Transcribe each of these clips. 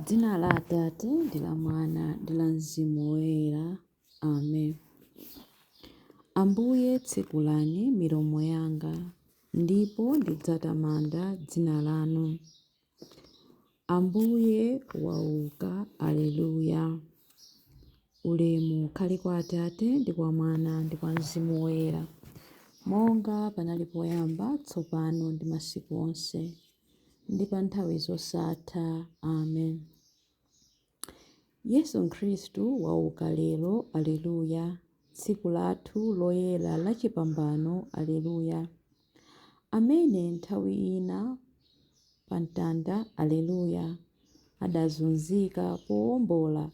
Dzina la Atate ndi la Mwana ndi la Mzimu Woyera. Amen. Ambuye tsekulani milomo yanga, ndipo ndidzatamanda dzina lanu. Ambuye wauka, Aleluya. Ulemu ukhale kwa Atate ndi kwa Mwana ndi kwa Mzimu Woyera, monga panali poyamba, tsopano ndi masiku onse, ndi pa nthawi zosatha. Amen. Yesu Khristu wauka lero, Aleluya, tsiku lathu loyera la chipambano, Aleluya. Amene nthawi ina pa mtanda, Aleluya, adazunzika powombola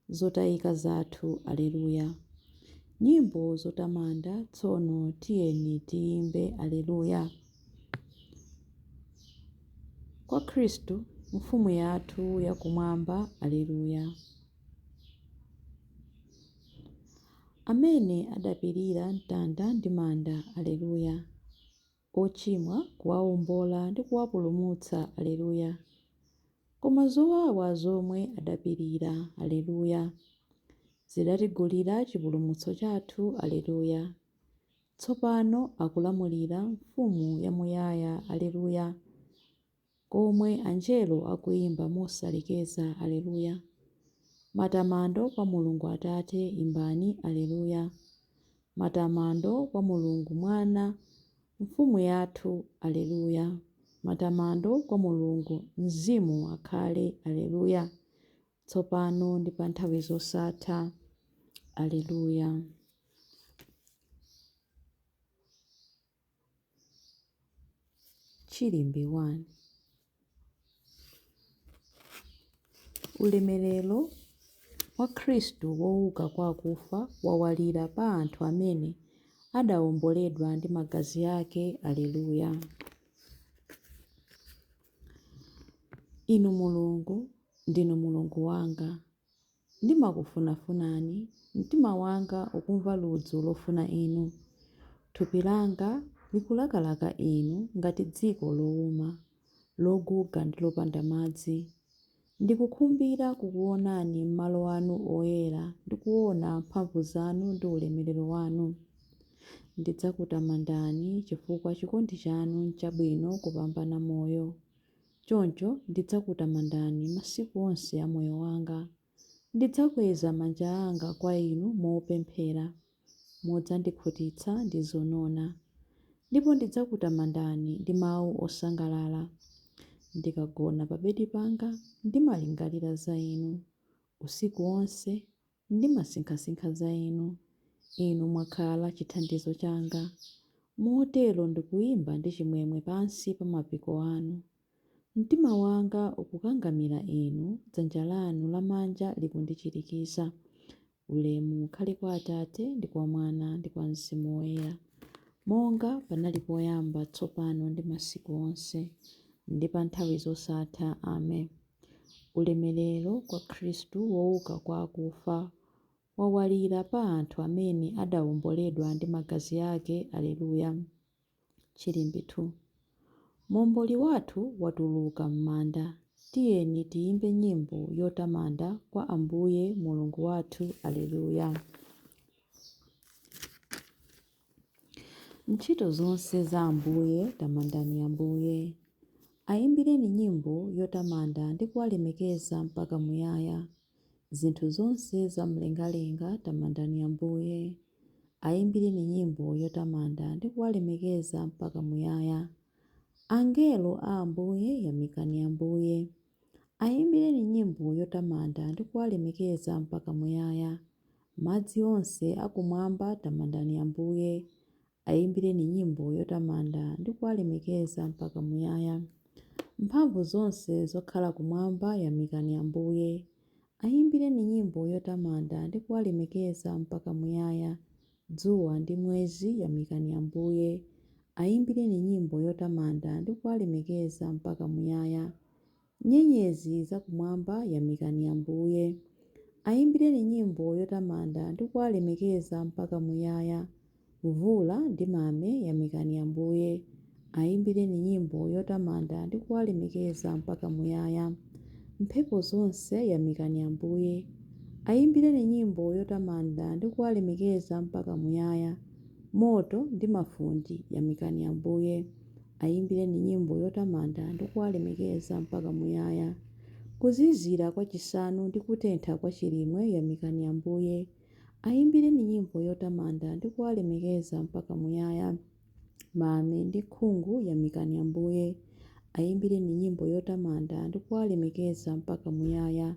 zotayika zathu, Aleluya. Nyimbo zotamanda tsono tiyeni tiyimbe, Aleluya. Kwa Khristu, Mfumu yathu ya kumwamba, Aleluya. Amene adapirira mtanda ndi manda, Aleluya. Ochimwa kuwawombola ndi kuwapulumutsa, Aleluya. Koma zowawa zomwe adapirira, Aleluya, zidatigulira chipulumutso chathu, Aleluya. Tsopano akulamulira, Mfumu yamuyaya, Aleluya, komwe anjelo akuimba mosalekeza, Aleluya. Matamando kwa Mulungu Atate, imbani, Aleluya. Matamando kwa Mulungu Mwana, Mfumu yathu, Aleluya. Matamando kwa Mulungu Mzimu akhale, Aleluya, tsopano ndi pa nthawi zosatha. Aleluya. Chilimbi 1. Ulemerero wa Khristu wouka kwa akufa wawalira pa anthu amene adawomboledwa ndi magazi ake. Aleluya. Inu Mulungu, ndinu Mulungu wanga. Ndimakufunafunani, mtima wanga ukumva ludzu lofuna inu. Thupi langa likulakalaka inu ngati dziko lowuma, loguga ndi lopanda madzi. Ndikukhumbira kukuonani m'malo anu oyera ndi kuona mphamvu zanu ndi ulemerero wanu. Ndidzakutamandani chifukwa chikondi chanu n'chabwino kupambana moyo. Choncho ndidzakutamandani masiku onse a moyo wanga. Ndidzakweza manja anga kwa inu mopemphera, mudzandikhutitsa ndi zonona. Ndipo ndidzakutamandani ndi mawu osangalala. Ndikagona pabedi panga, ndimalingalira za inu. Usiku wonse ndimasinkhasinkha za inu. Inu mwakhala chithandizo changa. Motero ndikuyimba ndi chimwemwe pansi pa mapiko anu. Mtima wanga ukukangamira inu, dzanja lanu lamanja likundichirikiza. Ulemu ukhale kwa Atate, ndi kwa Mwana, ndi kwa Mzimu Woyera, monga panali poyamba, tsopano, ndi masiku onse, ndi pa nthawi zosatha. Amen. Ulemerero kwa Khristu wouka kwa akufa wawalira pa anthu amene adawomboledwa ndi magazi ake. Aleluya. Chilimbi 2. Momboli wathu watuluka m'manda. Tiyeni tiyimbe nyimbo yotamanda kwa Ambuye Mulungu wathu. Aleluya. Ntchito zonse za Ambuye, tamandani Ambuye. Ayimbireni nyimbo yotamanda ndi kuwalemekeza mpaka muyaya. Zinthu zonse za mlengalenga, tamandani Ambuye. Ayimbireni nyimbo yotamanda ndi kuwalemekeza mpaka muyaya. Angelo a Ambuye, yamikani Ambuye. Ayimbireni nyimbo yotamanda ndi kuwalemekeza mpaka muyaya. Madzi onse akumwamba, tamandani Ambuye. Ayimbireni nyimbo yotamanda ndi kuwalemekeza mpaka muyaya. Mphamvu zonse zokhala kumwamba, yamikani Ambuye. Ayimbireni nyimbo yotamanda ndi kuwalemekeza mpaka muyaya. Dzuwa ndi mwezi, yamikani Ambuye. Ayimbireni nyimbo yotamanda ndi kuwalemekeza mpaka muyaya. Nyenyezi zakumwamba, yamikani Ambuye. Ayimbireni nyimbo yotamanda ndi kuwalemekeza mpaka muyaya. Mvula ndi mame, yamikani Ambuye. Ayimbireni nyimbo yotamanda ndi kuwalemekeza mpaka muyaya. Mphepo zonse, yamikani Ambuye. Ayimbireni nyimbo yotamanda ndi kuwalemekeza mpaka muyaya. Moto ndi mafunde, yamikani Ambuye. Ayimbireni nyimbo yotamanda ndi kuwalemekeza mpaka muyaya. Kuzizira kwa chisanu ndi kutentha kwa chilimwe, yamikani Ambuye. Ayimbireni nyimbo yotamanda ndi kuwalemekeza mpaka muyaya. Mame ndi nkhungu, yamikani Ambuye. Ayimbireni nyimbo yotamanda ndi kuwalemekeza mpaka muyaya.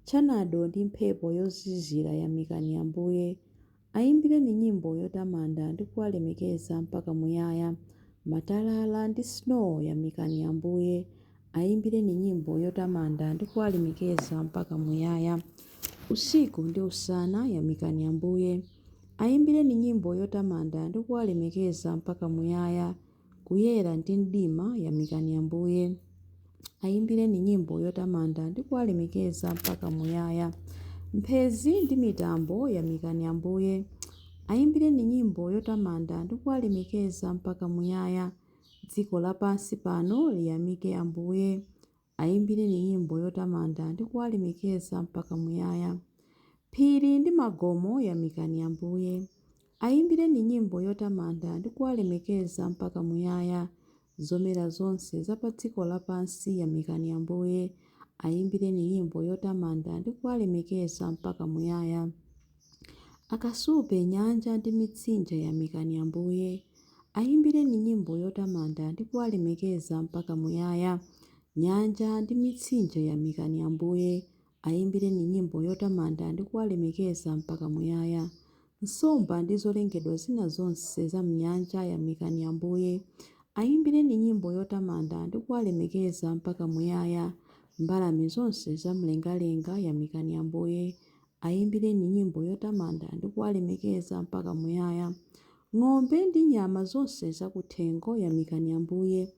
Tchanado ndi mphepo yozizira, yamikani Ambuye. Ayimbireni nyimbo yotamanda ndi kuwalemekeza mpaka muyaya. Matalala ndi snow, yamikani Ambuye. Ayimbireni nyimbo yotamanda ndi kuwalemekeza mpaka muyaya. Usiku ndi usana, yamikani Ambuye. Ayimbireni nyimbo yotamanda ndi kuwalemekeza mpaka muyaya. Kuyera ndi mdima, yamikani Ambuye. Ayimbireni nyimbo yotamanda ndi kuwalemekeza mpaka muyaya. Mphezi ndi mitambo, yamikani Ambuye. Ayimbireni nyimbo yotamanda ndi kuwalemekeza mpaka muyaya. Dziko lapansi pano liyamike Ambuye. Ayimbireni nyimbo yotamanda ndi kuwalemekeza mpaka muyaya. Phiri ndi magomo, yamikani Ambuye. Ayimbireni nyimbo yotamanda ndi kuwalemekeza mpaka muyaya. Zomera zonse za pa dziko lapansi, yamikani Ambuye. Ayimbireni nyimbo yotamanda ndi kuwalemekeza mpaka muyaya. Akasupe, nyanja ndi mitsinje, yamikani Ambuye. Ayimbireni nyimbo yotamanda ndi kuwalemekeza mpaka muyaya. Nyanja ndi mitsinje, yamikani Ambuye. Ayimbireni nyimbo yotamanda ndi kuwalemekeza mpaka muyaya. Nsomba ndi zolengedwa zina zonse za m'nyanja, yamikani Ambuye. Ayimbireni nyimbo yotamanda ndi kuwalemekeza mpaka muyaya. Mbalame zonse za mlengalenga, yamikani Ambuye. Ayimbireni nyimbo yotamanda ndi kuwalemekeza mpaka muyaya. Ng'ombe ndi nyama zonse zakuthengo, yamikani Ambuye.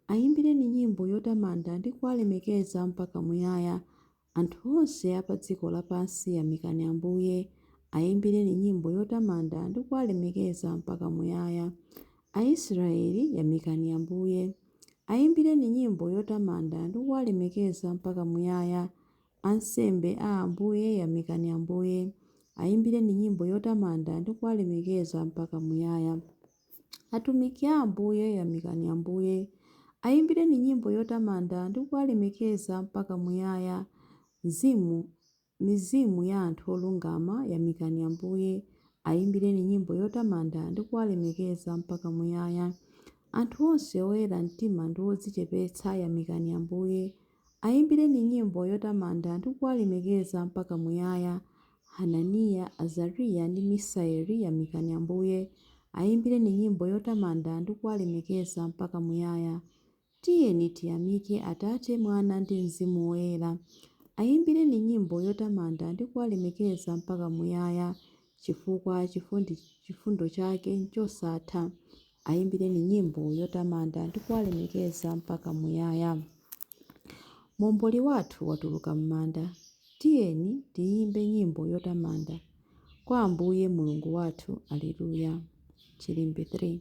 Ayimbireni nyimbo yotamanda ndi kuwalemekeza mpaka muyaya. Anthu onse a pa dziko lapansi, yamikani Ambuye. Ayimbireni nyimbo yotamanda ndi kuwalemekeza mpaka muyaya. Aisraeli, yamikani Ambuye. Ayimbireni nyimbo yotamanda ndi kuwalemekeza mpaka muyaya. Ansembe a Ambuye, yamikani Ambuye. Ayimbireni nyimbo yotamanda ndi kuwalemekeza mpaka muyaya. Atumiki a Ambuye, yamikani Ambuye. Ayimbireni nyimbo yotamanda ndi kuwalemekeza mpaka muyaya. Mizimu ya anthu olungama, yamikani Ambuye. Ayimbireni nyimbo yotamanda ndi kuwalemekeza mpaka muyaya. Anthu onse oyera mtima ndi odzichepetsa, yamikani Ambuye. Ayimbireni nyimbo yotamanda ndi kuwalemekeza mpaka muyaya. Hananiya, Azariya ndi Misaeli, yamikani Ambuye. Ayimbireni nyimbo yotamanda ndi kuwalemekeza mpaka muyaya. Tiyeni tiyamike Atate, Mwana ndi Mzimu Woyera. Ayimbireni nyimbo yotamanda ndi kuwalemekeza mpaka muyaya, chifukwa chifundo chake n'chosatha. Ayimbireni nyimbo yotamanda ndi kuwalemekeza mpaka muyaya. Momboli wathu watuluka m'manda. Tiyeni tiyimbe nyimbo yotamanda kwa Ambuye Mulungu wathu. Aleluya. Chilimbi 3.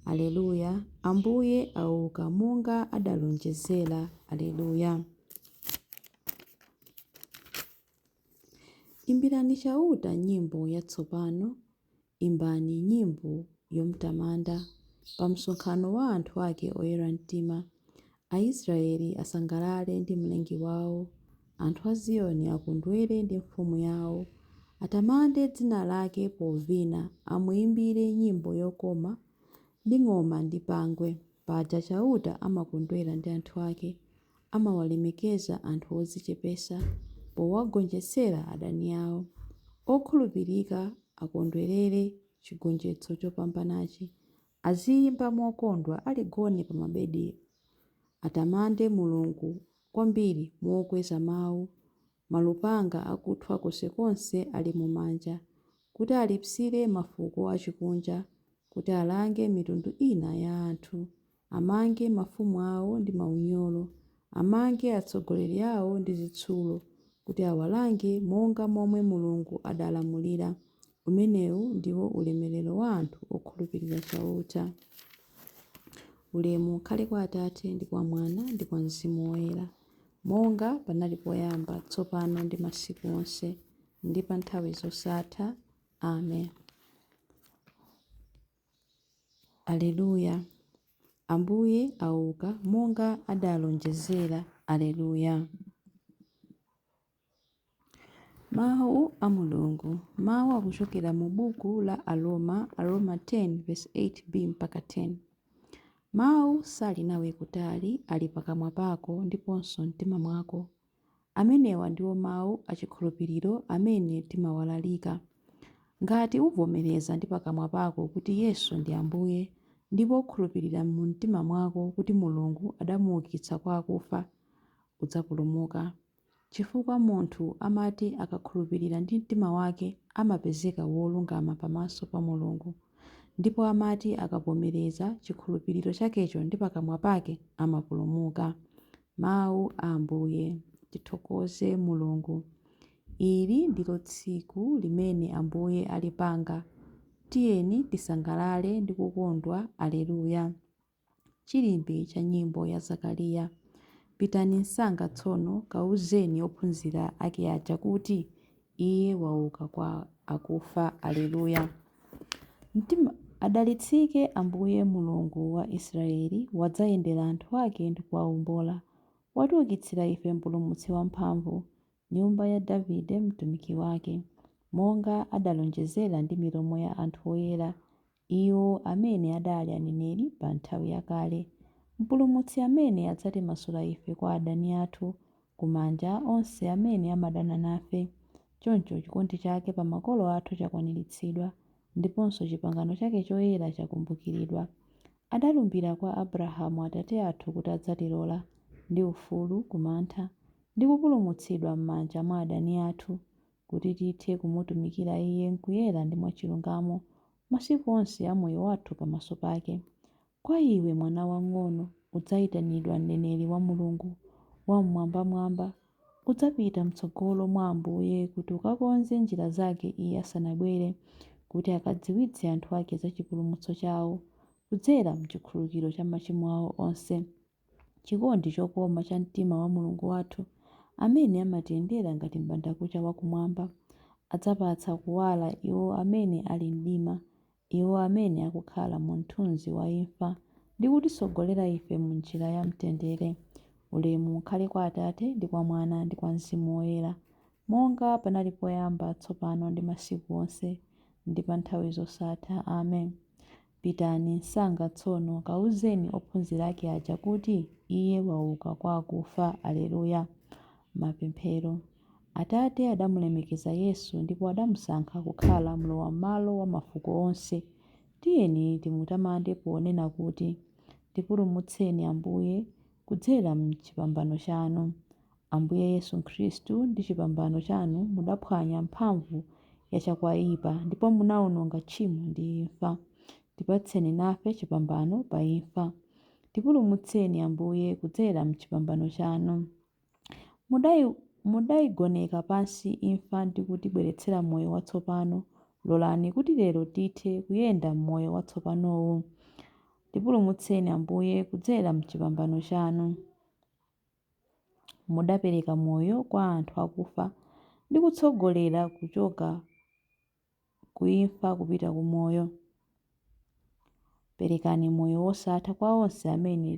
Aleluya. Ambuye auka monga adalonjezera. Aleluya. Imbirani Chauta nyimbo yatsopano, imbani nyimbo yomtamanda pa msonkhano wa anthu ake oyera mtima. Aisraele asangalale ndi Mlengi wao, anthu a Ziyoni akondwere ndi mfumu yao. Atamande dzina lake povina, amuimbire nyimbo yokoma ndi ng'oma ndi pangwe. Paja Chauta amakondwera ndi anthu ake, amawalemekeza anthu odzichepetsa, powagonjetsera adani ao. Okhulupirika akondwerere chigonjetso chopambanachi, aziyimba mokondwa ali gone pa mabedi. Atamande Mulungu kwambiri mokweza mau, malupanga akuthwa konsekonse ali m'manja, kuti alipsire mafuko achikunja, kuti alange mitundu ina ya anthu, amange mafumu ao ndi maunyolo, amange atsogoleri ao ndi zitsulo, kuti awalange monga momwe Mulungu adalamulira. Umenewu ndiwo ulemerero wa anthu okhulupirira Chauta. Ulemu ukhale kwa Atate ndi kwa Mwana ndi kwa Mzimu Woyera. Monga panali poyamba, tsopano ndi masiku onse, ndi pa nthawi zosatha. Amen. Aleluya. Ambuye auka monga adalonjezera. Aleluya. Mawu a Mulungu. Mawu akuchokera mu buku la Aroma, Aroma 10 verse 8b mpaka 10. Mawu sali nawe kutali, ali pakamwa pako ndiponso m'mtima mwako. Amenewa ndiwo mawu achikhulupiriro amene timawalalika. Ngati uvomereza ndi pakamwa pako kuti Yesu ndi Ambuye, ndipo ukhulupirira mumtima mwako kuti Mulungu adamuukitsa kwa akufa, udzapulumuka. Chifukwa munthu amati akakhulupirira ndi mtima wake amapezeka wolungama pamaso pa Mulungu, ndipo amati akavomereza chikhulupiriro chakecho ndi pakamwa pake amapulumuka. Mawu a Ambuye. Tithokoze Mulungu. Ili ndilo tsiku limene Ambuye alipanga. Tiyeni tisangalale ndi kukondwa. Aleluya. Chilimbi cha nyimbo ya Zakariya. Pitani msanga tsono, kauzeni ophunzira ake aja kuti, Iye wauka kwa akufa. Aleluya. Mtima, Adalitsike Ambuye Mulungu wa Israeli, wadzayendera anthu ake ndi kuwaombola. Watiukitsira ife Mpulumutsi wamphamvu, nyumba ya Davide mtumiki wake, monga adalonjezera ndi milomo ya anthu oyera, iwo amene adali aneneri pa nthawi yakale, Mpulumutsi amene adzatimasula ife kwa adani athu, ku manja a onse amene amadana nafe. Choncho chikondi chake pa makolo athu chakwaniritsidwa, ndiponso chipangano chake choyera chakumbukiridwa. Adalumbira kwa Abrahamu atate athu kuti adzatilola, ndi ufulu ku mantha, ndi kupulumutsidwa m'manja mwa adani athu, kuti tithe kumutumikira Iye m'kuyera ndi mwachilungamo masiku onse a moyo wathu pamaso pake. Kwa iwe, mwana wamng'ono, udzaitanidwa mneneri wa Mulungu Wam'mwambamwamba. Udzapita m'tsogolo mwa Ambuye kuti ukakonze njira zake Iye asanabwere, kuti akadziwitse anthu ake za chipulumutso chawo, kudzera m'chikhululukiro cha machimo awo onse. Chikondi chokoma cha mtima wa Mulungu wathu, amene amatiyendera ngati m'bandakucha wa kumwamba, adzapatsa kuwala iwo amene ali m'mdima, iwo amene akukhala mu mthunzi wa imfa, ndi kutitsogolera ife mu njira ya mtendere. Ulemu ukhale kwa Atate, ndi kwa Mwana, ndi kwa Mzimu Woyera, monga panali poyamba, tsopano, ndi masiku onse, ndi pa nthawi zosatha. Amen. Pitani msanga tsono, kauzeni ophunzira ake aja kuti, Iye wauka kwa akufa. Aleluya. Mapemphero. Atate adamulemekeza Yesu ndipo adamusankha kukhala mlowam'malo wa mafuko onse. Tiyeni timutamande ponena kuti, Tipulumutseni Ambuye, kudzera m'chipambano chanu. Ambuye Yesu Khristu, ndi chipambano chanu mudaphwanya mphamvu ya chakwaipa ndipo munaononga tchimo ndi imfa. Tipatseni nafe chipambano pa imfa. Tipulumutseni Ambuye kudzera m'chipambano chanu. Mudaigoneka pansi imfa ndi kutibweretsera moyo watsopano. Lolani kuti lero tithe kuyenda m'moyo watsopanowu. Tipulumutseni Ambuye kudzera m'chipambano chanu. Mudapereka moyo kwa anthu akufa ndi kutsogolera kuchoka ku imfa kupita ku moyo. Perekani moyo wosatha kwa onse amene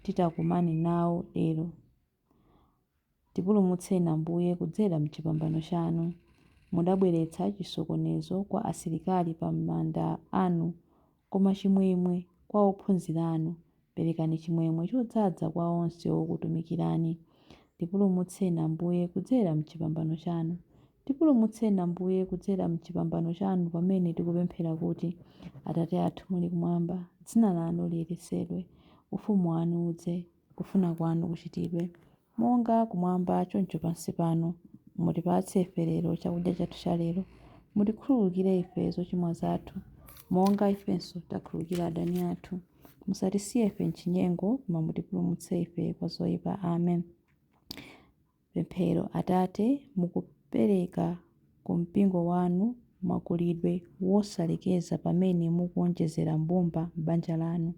titakumane nawo lero. Tipulumutseni Ambuye kudzera m'chipambano chanu. Mudabweretsa chisokonezo kwa asilikali pa manda anu, koma chimwemwe kwa ophunzira anu. Perekani chimwemwe chodzaza kwa onse okutumikirani. Tipulumutseni Ambuye kudzera m'chipambano chanu. Tipulumutseni Ambuye kudzera m'chipambano chanu pamene tikupemphera kuti, Atate athu muli kumwamba, dzina lanu liyeretsedwe, ufumu wanu udze, kufuna kwanu kuchitidwe, monga kumwamba choncho pansi pano. Mutipatse ife lero chakudya chathu cha lero. Mutikhululukire ife zochimwa zathu, monga ifenso takhululukira adani athu. Musatisiye ife m'chinyengo, koma mutipulumutse ife kwa zoyipa. Amen. Pemphero. Atate, mukupereka ku mpingo wanu makulidwe wosalekeza pamene mukuonjezera mbumba m'banja lanu.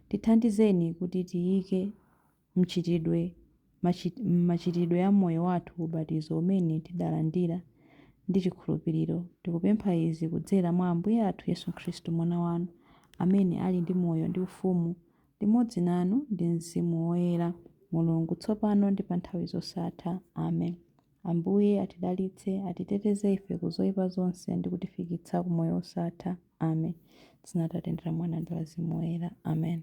Tithandizeni kuti tiyike mchitidwe m'machitidwe a moyo wathu ubatizo umene tidalandira ndi chikhulupiriro. Tikupempha izi kudzera mwa Ambuye athu Yesu Khristu Mwana wanu, amene ali ndi moyo ndi ufumu limodzi nanu ndi Mzimu Woyera, Mulungu, tsopano ndi pa nthawi zosatha. Amen. Ambuye atidalitse, atiteteze ife ku zoyipa zonse ndi kutifikitsa ku moyo wosatha. Amen. Dzina la Atate ndi la Mwana ndi la Mzimu Woyera. Amen.